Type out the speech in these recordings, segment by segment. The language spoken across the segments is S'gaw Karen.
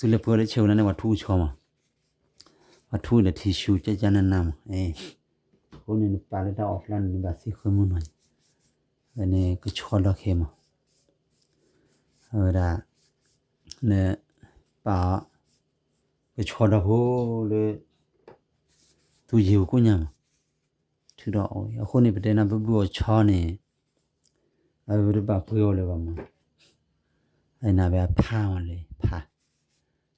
သုလဲၤပှ့ၤအီၤလၢဆဲးဝဲလၢန့ၣ် ပှၤထူကဆှီမး, ပှၤထူဒီးထံဆူကကနနမး, အဃိန့ၣ်နပာ်လၢတၢ်အီၣ်ဖျါန့ၣ် နဘၣ်သ့ဃၢမုၢ်နီၤ, ဝဲန့ၣ်ကဆှီဒီခဲမး, အဝဲဒၣ် န ပာ် ကဆှီဒီဖိလၢ သူယ့ၤဝကိညါမး, ထုးဒီးအီၣ်ဝဲ, အဃိန့ၣ် ပတဲနၤ ပဘုၣ်အီၣ်ဆီန့ၣ် အဝဲတဘၣ်ပှ့ၤအီၤလၢၤဘၣ်မး, အနၢ်ဝဲအဖးမးလၢဖး,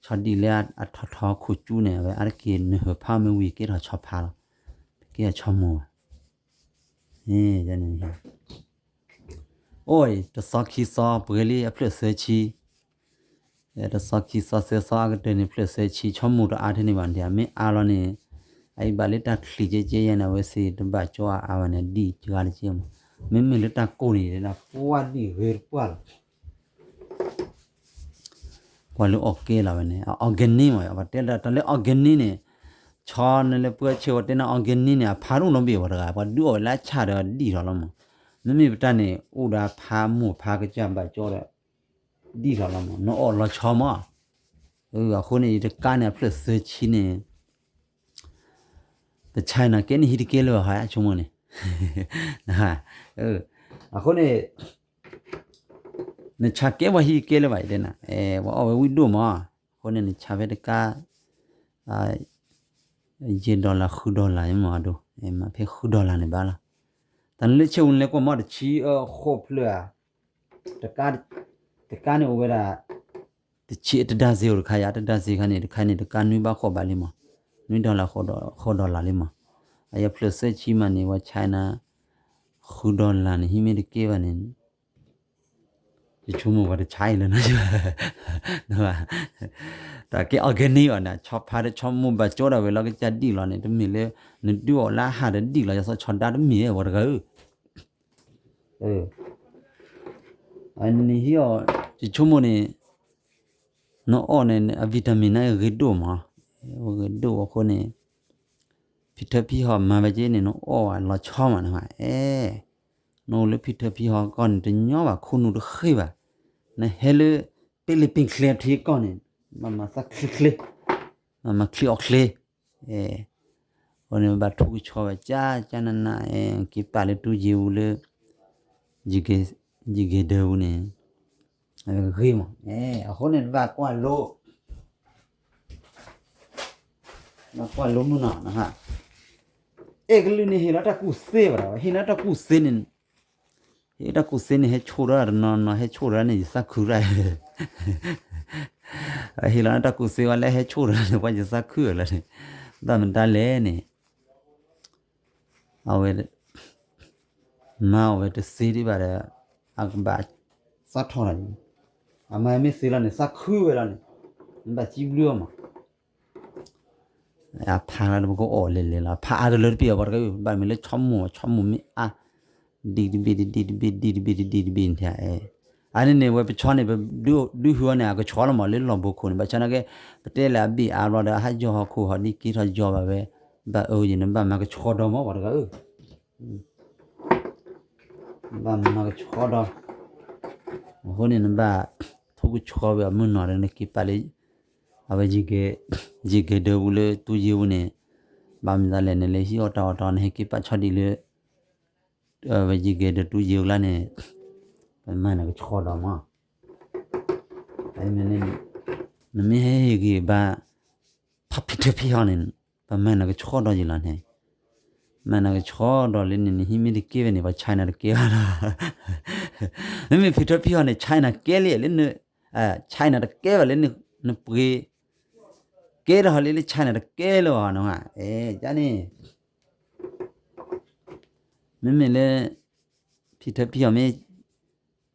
ဆီဒံၣ်လၢအထီထီခိၣ်ကၠူန့ၣ် အဝဲအါတက့ၢ်နဟၢၣ်ဖးမ့ၢ်ဝံၤကဲထီၣ်ဆီဖးလီၤ, ကဲထီၣ်ဆီမိၢ်ဘၣ်, န့ၣ် အိၣ် တသီခံသီပှဲၤလံအဖျၢၣ်သၢဆံ, တသီခံသီသၢသီအကတၢၢ်န့ၣ် ဖျၢၣ်သၢဆံ ဆီမိၢ်တအါထဲန့ၣ်ဘၣ်န့ၣ် မ့ၢ်အါလီၤန့ၣ် အအံၤဘၣ်လၢတၢ်ချံးကဲကဲယဲန့ၣ် အဝဲသ့ၣ်တဘၣ်ကၠီအါအါဘၣ်န့ၣ် ဒံၣ်ကဂၤတကဲမး, မ့မ့ၢ်လၢတၢ်ကိၢ်န့ၣ် ပှၢ်ဒံၣ်ဂ့ၤတပှၢ်လီၤ ပှၤလၢအီၣ်ကဲလီၤဝဲန့ၣ် organic မး ပှၤတဲတၢ်လၢ organic န့ၣ် ဆီနလၢပှၢ်ဆၢဝဲတဲနၤ organic န့ၣ် အဖးဒိၣ်နီတဘ့ၣ်ဝဲတဂၤ ပှၤဒုးအီၣ်ဝဲလၢအဆၣ်ဒီးဒံၣ်ထီၣ်လီၤမး, မ့မ့ၢ်ပတၢ်န့ၣ် အိၣ်ဒီးအဖးမိၢ်ဖးကစၢ်ဘၣ်ကၠီဒီး ဒံၣ်ထီၣ်လီၤမး နအီၣ်လီၤဆီမး, အဃိန့ၣ် ယတကါန့ၣ် အဖျၢၣ်သၢဆံန့ၣ် ပဆါနၤကဲန့ၣ်ဟံးတကဲလၢၤဘၣ် ဟါဆိကမိၣ်န့ၣ်, အဃိန့ၣ် နဆါကဲပှၤဟံးကဲလၢၤဘၣ် ယတဲနၤ, ပှၤအီၣ်ဝဲဝံၣ်ဒိၣ်မး, အဃိန့ၣ် နဆါဖဲတကါ ယဲၢ် dollar ဃု dollar မးဒိၣ်, မ့ၢ်ဖဲဃု dollar န့ၣ်ဘၣ်လီၤ, တၢ်နလၢဆဲးဝူန့ၣ်လဲၤကွၢ်မး တဆံအဃိးဖျၢၣ်ဧါ, တကါန့ၣ်အိၣ်ဝဲဒၣ် တဆံအတဒါစ့အိၣ်တခါယါ တဒါစ့ခါန့ၣ် တခါန့ၣ် တကါနွံဘၣ်ဃိးဘၣ်လံမး, နွံ dollar ဃိး dollar လံမး, အယဖျၢၣ်သၢဆံမးန့ၣ် ပှၤဆါနၤ ဃု dollar န့ၣ် ဟံးမ့ၢ်တကဲဘၣ်န့ၣ် ယဆိကမိၣ်ပှၤတဆါအံၤလၢၤနီၤ, တၢ်ကဲ organic အီၤန့ၣ် ဆီဖါဒီးဆီမိၢ်ဘၣ်ကၠီဒၣ်ဝဲလီၤကစၢ်ဒံၣ်လီၤန့ၣ် တမ့ၢ်လၢ နဒုးအီၣ်လၢအဟးဒီးဒံၣ်လီၤ ယသီဆီဒါတမ့ၢ်ဝဲတဂၤဧၢ နဟံးအီၤ ယဆိကမိၣ်န့ၣ် နအီၣ်န့ၣ် အ vitamin န့ၣ်ဂ့ၤဒိၣ်မး, ဂ့ၤဒိၣ်အဃိန့ၣ် ဖံထၢဖံဟီၣ်မၤဝဲက့န့ၣ် နအီၣ်ဝဲလီၤဆီမးနဟါ, အဲ နအိၣ်လၢဖံထၢဖံဟီၣ်ကီၢ်န့ၣ် တညီဘၣ်ခိၣ်နူာ်တဃ့ဘၣ်, နဟဲလၢ ပ့လ့ပ့ချ့ထံကီၢ်န့ၣ် ဘၣ်မၤသးချ့ချ့, ဘၣ်မၤချ့အီၤချ့ အဃိန့ၣ် ဘၣ်ထူကဆှီဝဲ ကၠၢ်ကၠၢ်နးနး အဲ က့ၤပာ်လၢတူၢ်ယ့ၢ်အူလၢ ယံာ်ကဲၤဒၢပူၤန့ၣ် အဂ့ၤမး အဃိန့ၣ် ဘၣ်ကွၢ်လိ ဘၣ်ကွၢ်လိမုၢ်နီၤ အဲကလုာ်န့ၣ် ဟ့ၣ်လီၤတၢ်ကူၣ်သ့ဘၣ်ဒီး ဟ့ၣ်လီၤတၢ်ကူၣ်သ့န့ၣ် ဟ့ၣ်တၢ်ကူၣ်သ့န့ၣ် ဟဲဆိၣ်ဒီးတနီၤနီၤ ဟဲဆိၣ်ဒီးန့ၣ် ယသးခုရၣ် ဟ့ၣ်လီၤတၢ်ကူၣ်သ့ဝဲလၢဟဲဆိၣ်ဒီးန့ၣ် ပှၤယသးခုလီၤန့ၣ် ဘၣ်မတၤလဲၣ်န့ၣ် အဝဲ မၤအီၤဝဲတသ့ဒံးဘၣ်ဒီး အကဘၣ်သးထီၣ်လီၤန့ၣ် အမၤမ့ၢ်သ့လီၤန့ၣ် သးခုဝဲလီၤန့ၣ် နဘၣ်စံးဘျုးအီၤမး အဖးလီၤ ပကအီၣ်လဲၤလဲၤလီၤ ဖးအါတလၢတပ့ၢ်အီၤ ပှၤတကဘၣ်မ့ၢ်လၢဆီမိၢ် ဆီမိၢ်မ့ၢ်အါ ဒံၣ်တဘ့ၣ်တဒံၣ်တဘ့ၣ် ဒံၣ်တဘ့ၣ်တဒံၣ်တဘ့ၣ်န့ၣ် အါန့ၣ်န့ၣ် ဝဲပဆီန့ၣ် ပဒုးဟုအီၤန့ၣ် အကဆီလီၤမး လၢလီၢ်ဘိခိၣ်န့ၣ် ဘၣ်ဆၣ်နာ်က့ ပတဲလၢအဘ့ၣ်အါဘျီဒီး အဟးယီၤဟီၣ်ခိၣ်ဟီၣ်ဒံက့ထီၣ်ယီၤဘၣ်ဝဲ ဘၣ်အၢယံၤန့ၣ် ဘၣ်မၤကဆီဒီးမး ပှၤတဂၤဧၢ ဘၣ်မၤကဆီဒီး အဃိန့ၣ် နဘၣ်ထူကဆှီဝဲအမုၢ်နီၤဒီး နက့ၤပာ်လၢ အဝဲ ယံာ်ကဲၤဒၢပူၤလၢတူၢ်ယ့ၢ်ပူၤန့ၣ် ဘၣ်မနုၤလဲၣ် နလဲၤဟံးအီၣ်တၢ်အီၣ်တၢ်အီ နဟဲက့ၤပာ်ဆီဒံးလၢ အဝဲယံာ်ကဲၤဒၢတူၢ်ယ့ၢ်ပူၤလၢန့ၣ် ပမၤနကဆီဒီးမး နမ့ၢ်ဟဲဟ့ၣ်ဂံၢ်ဘါ ဖးဖံထၢဖံဟီၣ်န့ၣ် ပမၤနကဆီဒီးယံၤလီၤန့ၣ် မၤနကဆီဒီးလၢန့ၣ် နဟံးမ့ၢ်တကဲဝဲန့ၣ် ပှၤဆါနၤတကဲဘၣ်လီၤ မ့မ့ၢ်ဖံထၢဖံဟီၣ်န့ၣ် ဆါနၤကဲလံလၢ ဆါနၤတကဲဘၣ်လၢ နပှ့ၤ ကဲထီၣ်ဟီၣ်လံလၢဆါနၤတကဲလၢၤဘၣ်နီၤ အဲ ကန့ၣ် မ့မ့ၢ်လၢ ဖံထၢဖံဟီၣ်မ့ၢ်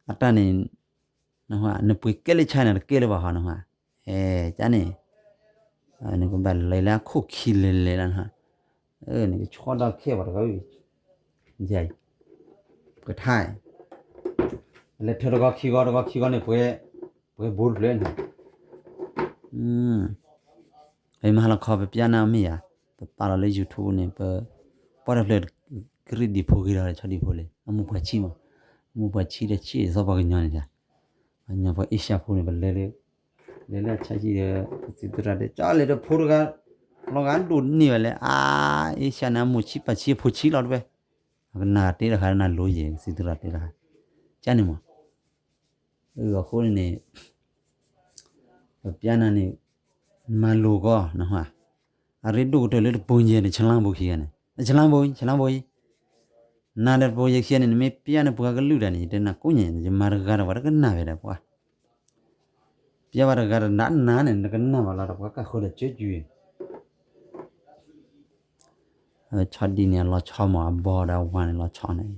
အတၢ်န့ၣ် နပှ့ၤကဲလၢဆါနၤတကဲလၢၤဘၣ်ဟီနီၤ အဲ ကန့ၣ် နကဘၣ်လဲၤလၢအခိၣ်ခံလဲၤလဲၤလီၤ နကဆီဒီးခဲပှၤတဂၤ ကထါ လဲၤထၢတဂီၤခံဂီၤတဂီၤခံဂီၤန့ၣ် ပှဲၤ ပှဲၤဘိတဖျၢၣ်န့ၣ် မဟါလီၤခီ ပပျၢ်နၤမ့ၢ်ဧါ ပပာ်လီၤလၢ YouTube န့ၣ် ပ ပှၢ်တဖျၢၣ် ကရံၣ်ဒံးဖိဂ့ၤဒီး ဆီဒံးဖိလံ အမိၢ်ပှၢ်ဆံးမး အမိၢ်ပှၢ်ဆံးဒီးဆံးသီပှၤကညီန့ၣ် ပှၤကညီပှၤအ့ရှါဖိန့ၣ် ပလဲၤလၢ လဲၤလၢအဆါဟံၣ်ဒီး ကစံးသရၣ်တဲ ကၠီလဲၤဒီးဖိတဂၤ လီၤဂာ်ဒိၣ်န့ၢ်ဝဲလဲၣ် အါ အ့ၣ်ဆၣ်န့ၣ် အမိၢ်ဆံးပၢ်ဆံးအဖိဆံးလီၤတဝဲ အကနၣ်တ့တခါနၤလိၤယဲၢ် ကစံးသရၣ်တဲတခါ ကၠီန့ၣ်မး အဃိန့ၣ်န့ၣ် ပပျါနၤန့ၣ် မၤလိၤကီး အရ့ဒိၣ်ကတၢၢ်လၢတပိၤယဲၢ်န့ၣ် ဆလါဘိခံဂၤန့ၣ် ဆလါဘိ ဆလါဘိအံၤ နၤဒီးတပိၤယဲၢ်ခံဂၤန့ၣ် နမ့ၢ်ပျါနပှၤကလုာ်တၢ်န့ၣ် ယတဲနၤကိးညါ ယမၤတဂၤဒီးပှၤတကနၣ်ဝဲဒီးပှၤ ပျါဝဲတဂၤဒီးနၤန့ၣ် နကနၣ်ဘၣ်လီၤဒီးပှၤကၢ်ဃၢၤဒီးကၠၢကၠူ အဝဲဆီဒံၣ်န့ၣ် အလီၤဆီမး အဘီဒီးအဝၤန့ၣ်လီၤဆီန့ၣ်,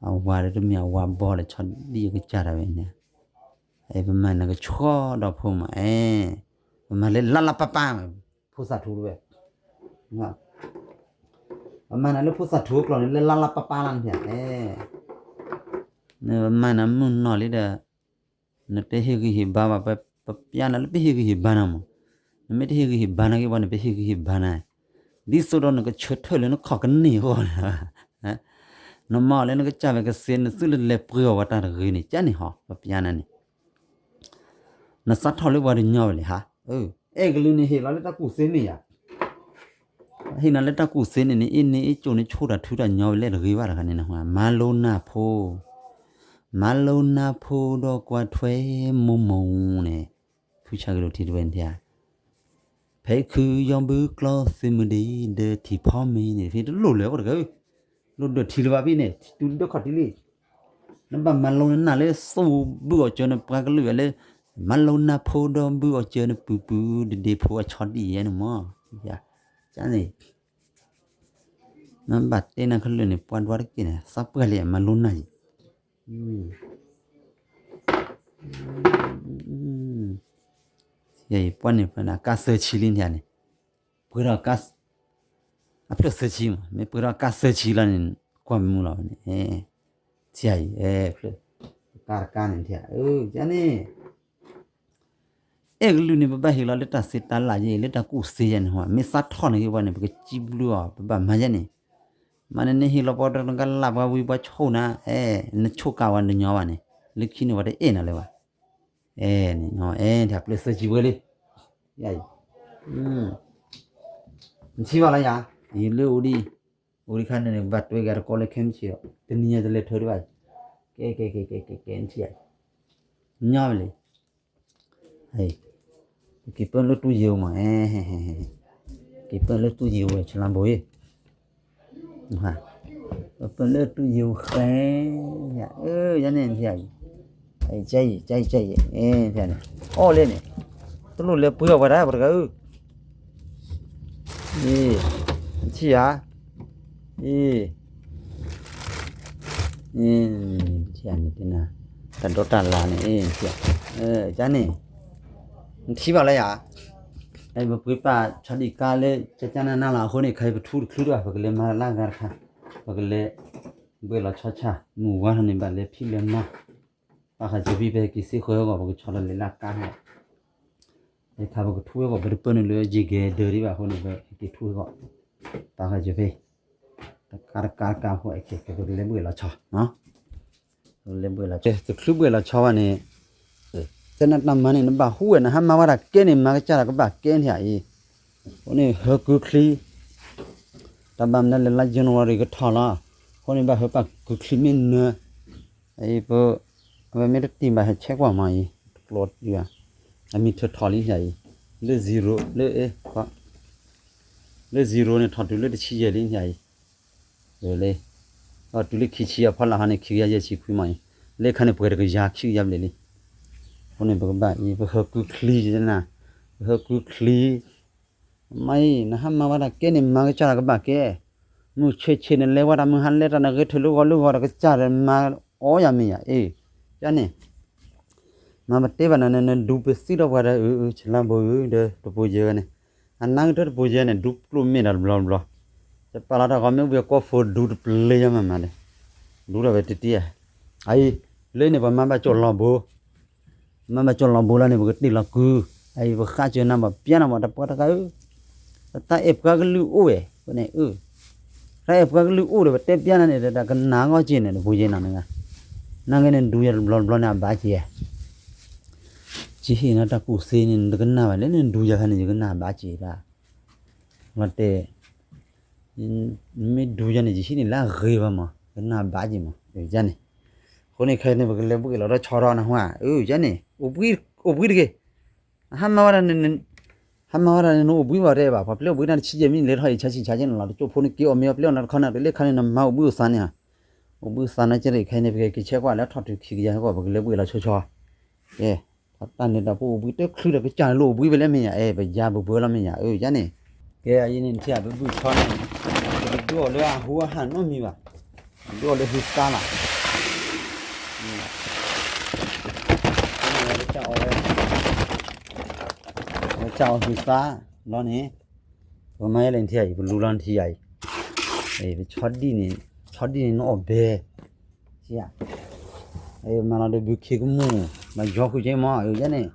အဝၤဒီးတမ့ၢ်အဝၤဘီဒီးဆီဒံၣ်အကစၢ်ဒၣ်ဝဲန့ၣ်, ပမၤနကဆှီဒီးဖိမး, အဲ, ပမၤလၢလါလါပၢ်ပၢ်, ဖိသၣ်ထူတဝဲ, ပမၤနၤလၢဖိသၣ်ထူအကျိာ်န့ၣ် လၢလါလါပၢ်ပၢ်လီၤန့ၣ်, အဲ, နပမၤနၤမုၢ်နီၢ်လံဒီး နတဟ့ၣ်ဂံၢ်ဟ့ၣ်ဘါဘၣ်, ပပျါနၤလၢပဟ့ၣ်ဂံၢ်ဟ့ၣ်ဘါနၤမး, နမ့ၢ်တဟ့ၣ်ဂံၢ်ဟ့ၣ်ဘါနၤက့ၤဘၣ်န့ၣ် ပဟ့ၣ်ဂံၢ်ဟ့ၣ်ဘါနၤ, ဒ်သိးဒီးနကဆၢထၢၣ်လၢနခီၣ်ကန့ၢ်အဂီၢ်လီၤ, နမၤအီၤလၢနကစၢ်ဝဲကသ့ နသုလၢလဲၤပှ့ၤအီၤဝဲတၢ်တဂ့ၤန့ၣ် ကန့ၣ်ဟီ ပပျါနၤန့ၣ် နစးထီၣ်လၢပှၤတညီဝဲလံဟါ, အဲၣ်ကလုာ်န့ၣ်ဟ့ၣ်လီၤလၢတၢ်ကူၣ်သ့မ့ၢ်ယၤ, ဟ့ၣ်နၤလၢတၢ်ကူၣ်သ့န့ၣ်န့ၣ် အ့ၣ်န့ၣ်အ့ၣ်ကၠိန့ၣ် ဆိၣ်တၢ်ထုတၢ်ညီဝဲလဲၣ်တဂ့ၤဘၣ်တခါန့ၣ်, မၤလိနၢ်ဖိ, မၤလိနၢ်ဖိဒီးကွၢ်ထွဲမိၢ်မိၢ်န့ၣ်, ဖုဆၣ်ကလိာ်ထံတဝဲန့ၣ်, ဖဲခုယီၤဘုကျီသုးမုၢ်ဒံး ဒီးထံၣ်ဖီမ့ၤန့ၣ် ဖဲတလိၣ်လၢၤအိၣ်တဂၤ, လိၣ်ဒၢးထံလၢၤဘၣ်ဖဲန့ၣ် တုၤဒၢးခီၣ်ထံးလံ နဘၣ်မၤလိနနၢ်လၢသူၣ်ဘုအီၣ်စၢၤနပှၤကလုာ်လၢ, မၤလိနၢ်ဖိဒီးဘုအီၣ်စၢၤနပုၢ်ပုၢ်ဒ့ဒ့ဖိအဆီဒံၣ်ယဲန့ၣ်မး, န့ၣ်, နဘၣ်တဲနၤကလုာ်န့ၣ် ပှၤဒွးတက့ၢ်န့ၣ် သးပှၢ်လံမၤလိနၢ်ယံၤ, ပှၤန့ၣ် ကါသၢဆံလံန့ၣ်, ပှဲၤထီၣ်ကါ, အဖျၢၣ်သၢဆံမး မ့ၢ်ပှဲၤထီၣ်ကါသၢဆံလီၤန့ၣ် ကွၢ်မုာ်လီၤန့ၣ်, ထံၣ်အံၤ, ဖျၢၣ်, ကါတကါန့ၣ်ထံၣ်, န့ၣ်, အဲၣ်ကလုာ်န့ၣ် ပဘၣ်ဟ့ၣ်လီၤလၢတၢ်စံးတၢ်လၢ်ယဲ လၢတၢ်ကူၣ်သ့ယဲန့ၣ်, မ့ၢ်သးထီၣ်န့ၢ်က့ၤပှၤန့ၣ် ပကစံးဘျုးအီၤ ပဘၣ်မၤယဲန့ၣ်, မ့ၢ်နဟ့ၣ်လီၤပှၤတကလးပှၤဝံၤပှၤဆိၣ်နၤ, အဲ, နဆိၣ်ကးဝဲနညီဘၣ်န့ၣ်, လၢခံန့ၣ်ပှၤတအဲၣ်နၤလၢၤဘၣ်, အဲ, န့ၣ်, အဲ, ဖျၢၣ်သၢဆံဝဲလံ, ယအံၤ, နထံၣ်ဘၣ်လၢယၤ, ယလၢအိၣ်ဒံး, အိၣ်ဒံးခါန့ၣ်န့ၣ် ဘၣ်တွဲက့ၤတကိးလၢခဲမုၢ်ဆ့ၣ်ဒီး တနံၤညါတလဲၤထၢဒံးဘၣ်, ကဲ, ကဲ, ကဲ, ကဲ, ကဲ, ကဲ, နထံၣ်ဧါ, ညီဝဲလံ, က့ၤပၢၢ်လၢတူၢ်ယ့ၤအိၣ်မး, က့ၤပၢၢ်လၢတူၢ်ယ့ၤအိၣ်ဝဲဆလါဘိအံၤ, ပၢၢ်လၢတူၢ်ယ့ၤအိၣ်ဃဲ, ယန့ၣ်, ကဲအံၤ, ကဲအံၤ, ကဲအံၤ, အီၣ်လဲၣ်န့ၣ်, တလိၣ်လဲၤပှ့ၤအီၣ်ပှၤတၢ်ပှၤတဂၤဧၢ, အံၤ, နထံၣ်ဧါ, အံၤ, အံၤ, တၢ်ဒိးတၢ်လၢ်န့ၣ်, ကန့ၣ်, နထံၣ်ဘၣ်လၢယၤ, ပပှ့ၤပာ်ဆီဒံၣ်ကါလၢ ကကနနလီၤ အဃိန့ၣ် ခဲအံၤပထူတချုးတဘၣ် ပကလဲၤမၤလၢအဂၤတခါ, ပကလဲၤ ဘှဲၣ်လီၤဆီဆၣ် မုၢ်ဝါထီၣ်န့ၣ် ဘၣ်လဲၤဖံးလဲၤမၤ, ဘၣ်ဃးစၢၤဖံး ပဟဲက့ၤစ့ဃၢၤအဂီၢ် ပကဆီလီၤလဲၤလၢကါဟဲ, အခါပကထူဝဲအဂီၢ် ပတပၢၢ်န့ၣ်လၢယံာ်ဂဲၤဒၢးဒံးဘၣ်အဃိန့ၣ် ပဟဲက့ၤထူဝဲအဂီၢ်, ဘၣ်ဃးစၢၤဖံး, တကါတကါတကါအဃိ အခဲခဲ ပကလဲၤဘှဲၣ်လီၤဆီ, ပကလဲၤဘှဲၣ်လီၤဆီ, တချုးဘှဲၣ်လီၤဆီဘၣ်န့ၣ်, တဲနတၢ်မၤန့ၣ် နဘၣ်ဟူဝဲ နဟးမၤဝဲဒၣ်ကဲန့ၣ် မၤကစၢ်ဒီးကဘၣ်ကဲန့ၣ်ဧါအံၤ, အဃိန့ၣ် ဟၢကုချံ တၢ်ဘၣ်မနုၤလဲၣ် လါ January ကထီၣ်လီၤ, အဃိန့ၣ် ဘၣ်ဟၢပာ်ကုချံမ့ၢ်နၢၤ, အံၤပ, အဝဲမ့ၢ်တတံၢ်ဘၣ် ဟဲဆဲးကွၢ်မးအံၤ, တကျိး, အမံၤထၢၣ်ထီၣ်လံန့ၣ်အံၤ, လၢ zero လၢ, လၢ zero န့ၣ် ထီၣ်တုၤလၢတဆံယဲၢ်လံန့ၣ်အံၤ, လၢ, တုၤလၢခံဆံအဖီလာ်ဟီန့ၣ် ခံကယၤယဲၢ်ဆံခွံမးအံၤ, လၢခါန့ၣ် ပှဲၤတကယၤခံကယၤဘျဲၣ်လံ, အဃိန့ၣ် ပကဘၣ်အံၤ ပဟၢကုချံ, ပဟၢကုချံ မ့ၢ်အံၤ နဟးမၤဝဲဒၣ်ကဲန့ၣ် မၤကစၢ်ဒီးကဘၣ်ကဲ, မုၢ်ဆ့ၣ်ဆ့ၣ်န့ၣ် လဲၤဝဲဒၣ်မုၢ်ဟါလဲၤတၢ်န့ၣ် ဂဲၤထၢၣ်လၢဂီၤလၢဂီၤဒီး ကစၢ်ဒီးမၤအီယၤမ့ၢ်ယၤ, အ့ၣ်, ကန့ၣ်, မၤပတဲဘၣ်နၤန့ၣ် နဒူပသံဒီးပှၤဒီး အၢ အၢ ဆလါဘိဧၢ ဒီးတပူၤယဲၢ်န့ၣ်, အနၢ်ကတၢၢ်တပူၤယဲၢ်န့ၣ် ဒူပျိၢ်မ့ၢ်ဒီးတဘျီဘျီ, ယပာ်လီၤတၢ်ဂီၤမ့ၢ်ဝံၤအကိးဖိဒူတပျ့ၤယၤမးမးဒီး, ဒူဒီးဝဲတတံၢ်ဧါ, အအံၤ, လၢန့ၣ် ပမၤဘၣ်ကၠိၣ်လီၤဘိ မၤဘၣ်ကၠိၣ်လီၤဘိလီၤန့ၣ် ပကတ့ၢ်လီၤကု, အအံၤ ပဃါစၢၤနၤဘၣ် ပျါနၤဘၣ် တပှၤတဂၤဧၢ, တၢ်အဲၣ်ပှၤကလုာ်အိၣ်ဝဲ, န့ၣ်အၢ, တၢ်အဲၣ်ပှၤကလုာ်အိၣ်ဒီး ပတဲပျါနၤန့ၣ် တၢ်ကနၣ်ဂီၢ်က့ၤန့ၣ် တပူၤယဲၢ်နၤန့ၣ်, နဂ့ၤန့ၣ် ဒူယၤတဘျီတဘျီန့ၣ် အဘၣ်က့ၤဧါ, တ ယဟ့ၣ်နၤတၢ်ကူၣ်သ့န့ၣ် နတကနၣ်ဘၣ်လဲၣ်, နဒူယၤခါန့ၣ် ယကနၣ်ဘၣ်က့ၤဒၣ်. လီၤတဲာ်, မ့ၢ်ဒူယၤန့ၣ် ယဟံးန့ၢ်လၢအဂ့ၤဘၣ်မး, ကနၣ်ဘၣ်က့ၤမး, ယန့ၣ်. အဃိန့ၣ်ခဲအံၤန့ၣ် ပကလဲၤဘှံးလီၤဒီးဆီထီၣ်နဟါ, အၢ ယန့ၣ်, အိၣ်ဘှံးတဂ့ၤ, ဟါမၢ်ဝဲဒၣ် ဟါမၢ်ဝဲဒၣ်န့ၣ် နအိၣ်ဘှံးဘၣ်တဲဘၣ်, ပှၤပျဲအိၣ်ဘှံးတၢ်တဆံယဲၢ်မံးနံး လဲၤထီၣ်အံၤဆါဆံဆါက့န့ၣ်လီၤ, တကၠိဖိန့ၣ်က့ၤအီၣ်မ့ၤအီၣ်ပျဲအီၣ်နၤတခီန့ၣ် တလၢခါန့ၣ် နမၤအိၣ်ဘှံးအိၣ်သးန့ၣ်ဧါ, အိၣ်ဘှံးအိၣ်သးန့ၣ်ကဲဒီး ခဲအံၤန့ၣ် ပကက့ၤဆဲးကွၢ်လၢထီၣ်တုၤခံကယၤဟဲကီး ပကလဲၤဘှံးလီၤဆီဆီ, ကဲ, တၢ်န့ၣ်ဒီးပအိၣ်ဘှံးတချုးဒီးကစၢ်န့ၣ်လၢအိၣ်ဘှံးဖဲလဲၣ်မ့ၢ်ဧါ, အဲ ပယါဘၢဘၢလီၤမ့ၢ်ဧါ, အၢ ယန့ၣ်, ကဲ အံၤန့ၣ်ထံၣ်ဧါ ပဘုၣ်ဆီန့ၣ်, ပတဒုးအီၤလၢအဟူအဟၣ်နီတမံၤဘၣ်, ပဒုးအီၤလၢဟုသါလီၤ, ဝဲကၢ်အီၤဟုသါလီၤန့ၣ်, ပမၤယဲလဲၣ်နထံၣ်ဧါအံၤ ပလူလီၤနထံၣ်ဧါအံၤ, ပဆီဒံၣ်န့ၣ်, ဆီဒံၣ်န့ၣ်နအီၣ်ဘဲ, ထံၣ်ဧါ, မၤလီၤဒီးဘုခ့ကမူၣ်, မၤယီၤဃုာ်က့မး အၢ ယဲန့ၣ်,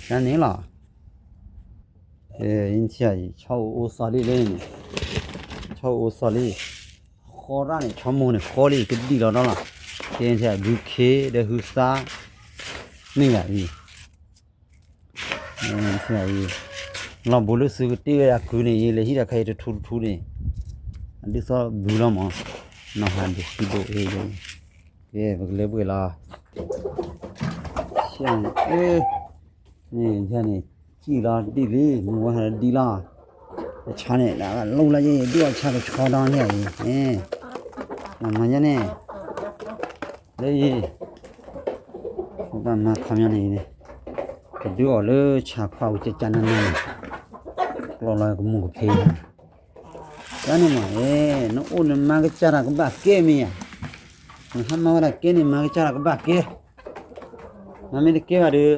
ယန့ၣ်လီၤ, နထံၣ်ဧါအံၤ ဆီအိၣ်အိသီလံလၢန့ၣ်, ဆီအိၣ်အိသီလံ, ဃီရၣ်န့ၣ် ဆီမိၢ်န့ၣ်ဃီလံ ကဒံၣ်လီၤဒီးလီၤ, ကဲနထံၣ်ဧါ ဘုခ့ဒီးဟုသါ, န့ၣ်ဂၤအံၤ လီၤဘိးလၢသုကတ့ဝဲဒၣ်ကုၤန့ၣ် ယလဲၤဟံးတၢ်ခဲအံၤတထူတထူန့ၣ်, အဒုးသီဘုလီၤမး, နီၢ်ဟးဒုးဃံဒိၣ်အ့ၣ်, ကဲ ပကလဲၤဘှံးလီၤ, န့ၣ်, န့ၣ်, စံၣ်လီၤဒံၣ်လံ မုၢ်ဝါဟးဒံၣ်လီၤ, ပဆါန့ၣ် ဒ်အလိၣ်လၢယဒုးအီၣ်ဆါကဆီဒီန့ၣ်အံၤ, မၤညါန့ၣ် လၢယ ပဘၣ်မၤခီပညီန့ၣ်, ကဒုးအီၣ်လၢဆၣ်ဖးအူကကနနန့ၣ်, ကျီလီၤကမူၣ်ကဖ့, တၢ်န့ၣ်မး, နအိၣ်နမၤကစၢ်တၢ်ကဘၣ်ကဲမ့ၢ်ဧါ, နဟါမၢ်ဝဲဒၣ်ကဲန့ၣ် မၤကစၢ်တၢ်ကဘၣ်ကဲ, မ့မ့ၢ်တကဲဘၣ်ဒီး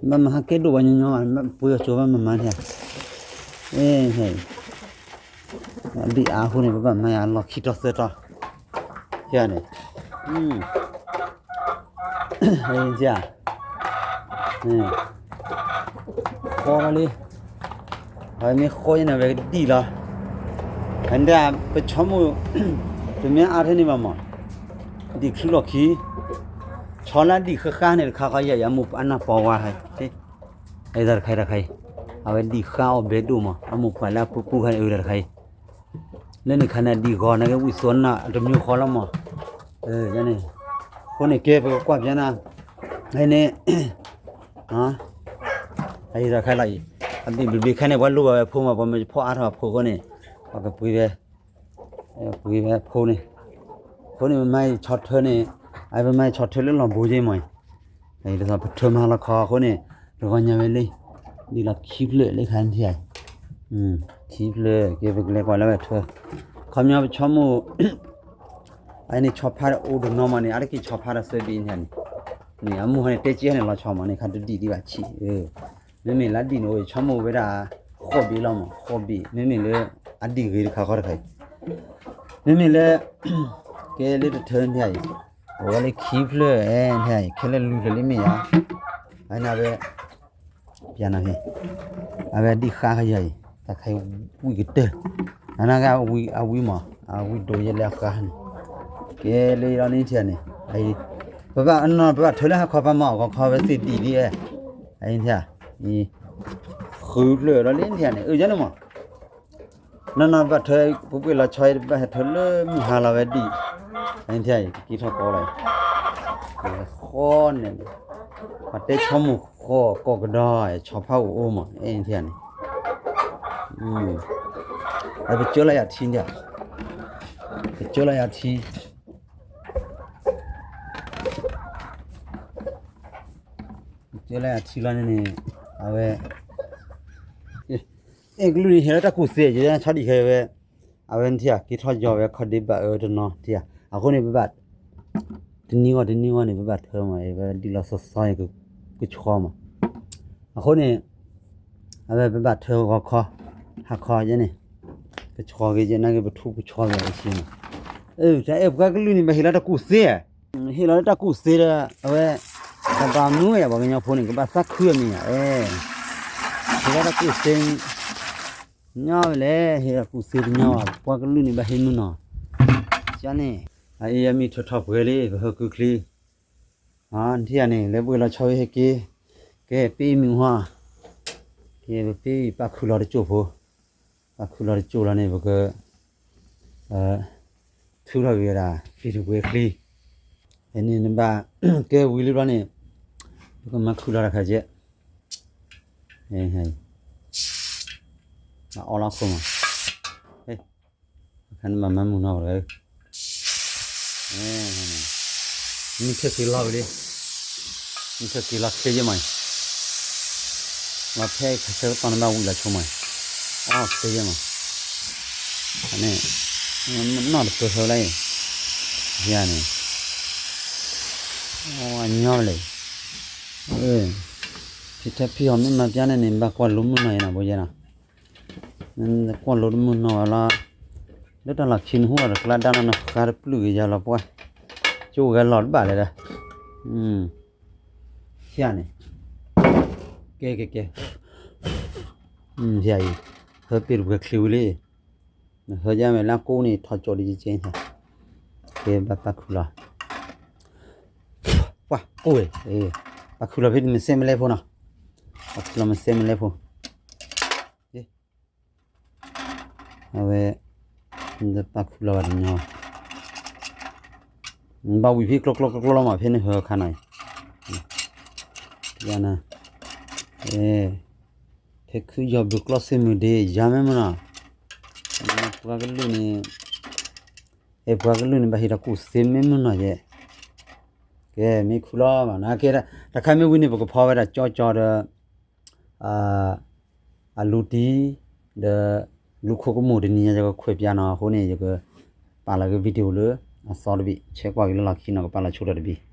ဘၣ်မၤဟးကဲဒိၣ်ဘၣ်ညီညီ, ပှ့ၤအီၤစိၤဘၣ်မၤမၤန့ၣ်, ဒ်အါအဃိန့ၣ် ပဘၣ်မၤယၤလီၢ်ခံတီသၢတီ, န့ၣ်, ဃီလီၤလံ, အဝဲမ့ၢ်ဃီန့ၣ် အဝဲကဒံၣ်လီၤ, အဒၣ်ပဆီမိၢ်, တမ့ၢ်အါထဲန့ၣ်ဘၣ်မး, ဒံၣ်ချုးလီၢ်ခံ, ဆီလၢအဒံၣ်ဃၣ်ဃၣ်န့ၣ်တခါဃီယဲၢ် အမိၢ်အနၢ်ပီဝါဟဲ တၢ်တခါတခါအံၤ, အဝဲဒံၣ်ဃၣ်အီၣ်ဘဲဒိၣ်မး အမိၢ်ပှၢ်လၢအပူၤပူၤခါန့ၣ် အၢတၢ်တခါအံၤ, လၢနခါန့ၣ် အဒံၣ်ဂီၤန့ၣ်က့ၤဝံၣ်သိနၢ်တမံၤဃီလီၤမး, န့ၣ်, အဃိန့ၣ်ကဲပကကွၢ်ပျဲနၤ, န့ၣ်, အံၤတၢ်တခါလီၤအံၤ, အဘ့ၣ်ဘ့ၣ်ဘ့ၣ်ခဲန့ၣ် ပှၤလိၣ်ဘၣ်ဝဲဖိမး ပှၤမ့ၢ်ဖီအါထီၣ်အဖိအဃိန့ၣ်, ပှၤကပှ့ၤဝဲ ပှ့ၤဝဲဖိန့ၣ်, အဃိန့ၣ် ပမၤအံၤဆီထၢန့ၣ်, အပမၤအံၤ ဆီထၢလၢလီၢ်ဘိက့မးအံၤ, ဒ်သိးပထၢမၤလီၤခီအဃိန့ၣ်, တဂီၤညါဝဲလံ, ဒ်လီၤခံဖျၢၣ်လၢခါန့ၣ်ဧါ, ခံဖျၢၣ် ကဲပကလဲၤကွၢ်လၢဝဲထၢ, ခီပညီပဆီမိၢ်, အန့ၣ်ဆီဖါအိၣ်တနီၤမးန့ၣ် အါတက့ၢ်ဆီဖါဒီးသၢဘ့ၣ်န့ၣ်, န့ၣ် အမိၢ်ဟဲန့ၣ် တဲက့ဟဲန့ၣ်လီၤဆီမးန့ၣ် ခါတဒံၣ်ဒံးဘၣ်ဆံး, မ့မ့ၢ်လၢအဒံၣ်န့ၣ် အိၣ်ဆီမိၢ်ဝဲဒၣ်, ဃိးဘ့ၣ်လီၤမး ဃိးဘ့ၣ် မ့မ့ၢ်လၢ, အဒံၣ်ဂ့ၤတခါဃီတခါအံၤ, မ့မ့ၢ်လၢ, ကဲလၢတထၢန့ၣ်အံၤ, အိၣ်ဝဲလၢခံဖျၢၣ်န့ၣ်အံၤ ခဲလၢာ်လူၤဖျၢၣ်လံမ့ၢ်ဧါ, အန့ၣ်ဝဲ ပျဲနၤဖဲ, အဝဲဒံၣ်ဃါခါယၤအံၤ တၢ်ခါအံၤဝံၣ်ကတၢၢ်, နဂၤအဝံၣ်မး အဝံၣ်ဒိၣ်ယဲလၢအဃါန့ၣ်, ကဲလၢလီၤန့ၣ်ထံၣ်န့ၣ်, ပဘၣ်အနီၢ်ပဘၣ်ထၢလၢဟါခီပၤမး အဂီၤခီဝဲသ့ၣ်ဒံၣ်ဒံးဝဲ, အံၤထံၣ်, ဃုဖျၢၣ်ဒီးလၢထံၣ်န့ၣ် အၢယဲန့ၣ်မး နီၢ်နီၢ်ဘၣ်ထၢ, ပပှ့ၤလီၤဆီအံၤ ဘၣ်ဟဲထၢလၢမုၢ်ဟါလီၤဝဲဒံၣ်, အံၤထံၣ်အံၤ ကက့ၤထီၣ်ကီလီၤ, ဃီန့ၣ်, ပှၤတဲဆီမိၢ်ဃီကီၢ်ကဒီး ဆီဖါအိၣ်အိၣ်မး အံၤထံၣ်န့ၣ်, အပကၢလၢယၤထံ, ပကၢလၢယၤထံ ကၢလၢအထံလီၤန့ၣ်န့ၣ်, အဝဲ, အဲကလုၢ်န့ၣ် ဟ့ၣ်လီၤတၢ်ကူၣ်သ့ ယဆီဒံၣ်ခဲအံၤဝဲ, အဝဲနထံၣ်ဧါ က့ၤထီၣ်ယီၤဝဲခီၣ်ဒ့ဘၣ်အၢတနီၤထံၣ်ဧါ, အဃိန့ၣ် ပဘၣ်, တနံၤဂီၢ်တနံၤဂီၢ်န့ၣ် ပဘၣ်ထၢမး ဝဲဒ်လီၤသီသီန့ၣ် ကဆှီမး, အဃိန့ၣ် အဝဲပဘၣ်ထၢဂီၤခီ, ဟါခီယဲန့ၣ်, ကဆှီက့ၤယဲနာ်က့ ပထူကဆှီက့ၤအဆ့န့ၣ်, အၢ တၢ်အဲၣ်ပှၤကလုာ်န့ၣ် ဘၣ်ဟ့ၣ်လီၤတၢ်ကူၣ်သ့, ဟ့ၣ်လီၤလၢတၢ်ကူၣ်သ့ဒီး အဝဲ, တၢ်ဘၣ်မနုၤဝဲယၤ ပှၤကညီဖိန့ၣ် ကဘၣ်သးခုအမံၤယၤ, အဲ, ဟ့ၣ်လီၤတၢ်ကူၣ်သ့, ညီဝဲလဲၣ် ဟ့ၣ်လီၤကူၣ်သ့တညီဘၣ် ပှၤကလုာ်န့ၣ် ဘၣ်ဟ့ၣ်မနုၤနီၤ, ကန့ၣ်, အအံၤအမံၤထၢထီၣ်ပှဲၤလံ ပဟၢကုချံ ထံၣ်ယၤန့ၣ် လဲၤဘှံးလီၤဆီဝဲဟဲက့ၤ, ကဲ ပ့ၢ်မုၢ်ဟါ, ကဲ ပ့ၢ်ပာ်ခုၣ်လီၤတကၠိၢ်ဖိ, ပာ်ခုၣ်လီၤတကၠိၢ်လီၤန့ၣ် ပက ထုးထီၣ်က့ၤဝဲဒၣ် ပ့ၢ်တဝဲချံ, ဖဲန့ၣ်နဘၣ် ကဲဝံၤလံဘျီန့ၣ် ပကမၤခုၣ်လီၤတခါကဲ, အီၣ်လီၤခိၣ်မး, အခါနဘၣ်မၤမုၢ်နီၢ်ဝဲ, မုၢ်ထၢၣ်က့ၤလီၤဝံၤလံ, မုၢ်ထၢၣ်က့ၤလီၤချ့ယဲၢ်မး, လီၤဖဲခါဆၢကတီၢ်နဘၣ်ဝံၤလီၤဆိမး, အီၣ်ချ့ယဲၢ်မး, န့ၣ် မုၢ်နီၢ်တပၢၢ်ဟၢလၢအံၤ, ယၤန့ၣ် အညီလဲၣ်, ဖံထၢဖံဟီၣ်မ့ၢ်မၤပျါန့ၣ်န့ၣ် ဘၣ်ကွၢ်လိမုၢ်နီၢ်ယဲၢ်နၤဘိယဲၢ်နီၤ, ကွၢ်လိတမုၢ်နီၢ်ဝဲလီၤ, လၢတၢ်လီၢ်ခံနဟူဒီးကျါဒါနီၤ နဃါတပျုၢ်က့ၤယၤလီၤပှၢ်, ကၠိဂဲၤလီၤတဘၣ်လဲၣ်ဒီး, ယၤန့ၣ်, ကဲကဲကဲ, ယၤအံၤ, ဟၢပ့ၢ်တဝဲချံဝံၤလံ, နဟၢယါမဲာ်လၢကိးန့ၣ် ထီၣ်ကၠီၣ်ဒ်ကဲ, ကဲဘၣ်ပာ်ခုၣ်လီၤ, ပှၤကိၢ်ဝဲ, ပာ်ခုၣ်လီၤဖဲမစဲမလဲဖိနီၤ, ပာ်ခုၣ်လီၤမစဲမလဲဖိ, အဝဲ, ပာ်ခုၣ်လီၤဘၣ်တညီ, ဘၣ်ဝံၤဖဲကျိကျိကျိကျိလီၤမး ဖဲနဟၢအခါနီၤအံၤ, ယၤနၤ, ဖဲခုယီၤဘုးကျီၢ်စ့မုၢ်ဒ့ ယၤမ့ၢ်မနီၤ, ပှၤကလုာ်န့ၣ်, အဲ ပှၤကလုာ်န့ၣ် ဘၣ်ဟ့ၣ်ထီၣ်ကူၣ်သ့မ့ၢ်မနီၤယဲၢ်, ကဲမ့ၢ်ခုလီၤမး, ကဲတခါမ့ၢ်ဝံၤန့ၣ် ပကဖီဝဲဒၣ်ကၠီကၠီဒီး အလူၤတံၢ်, ဒီးလူၤခိၣ်ကမိၣ်တနံၤညါ ယကခွဲးပျါနီၤ, အဃိန့ၣ် ယကပာ်လီၤက့ၤ video လၢအသီတဘ့ၣ်, ဆဲးကွၢ်က့ၤလၢလီၢ်ခံနီၤ ကပာ်လီၤဆိတၢ်တဘ့ၣ်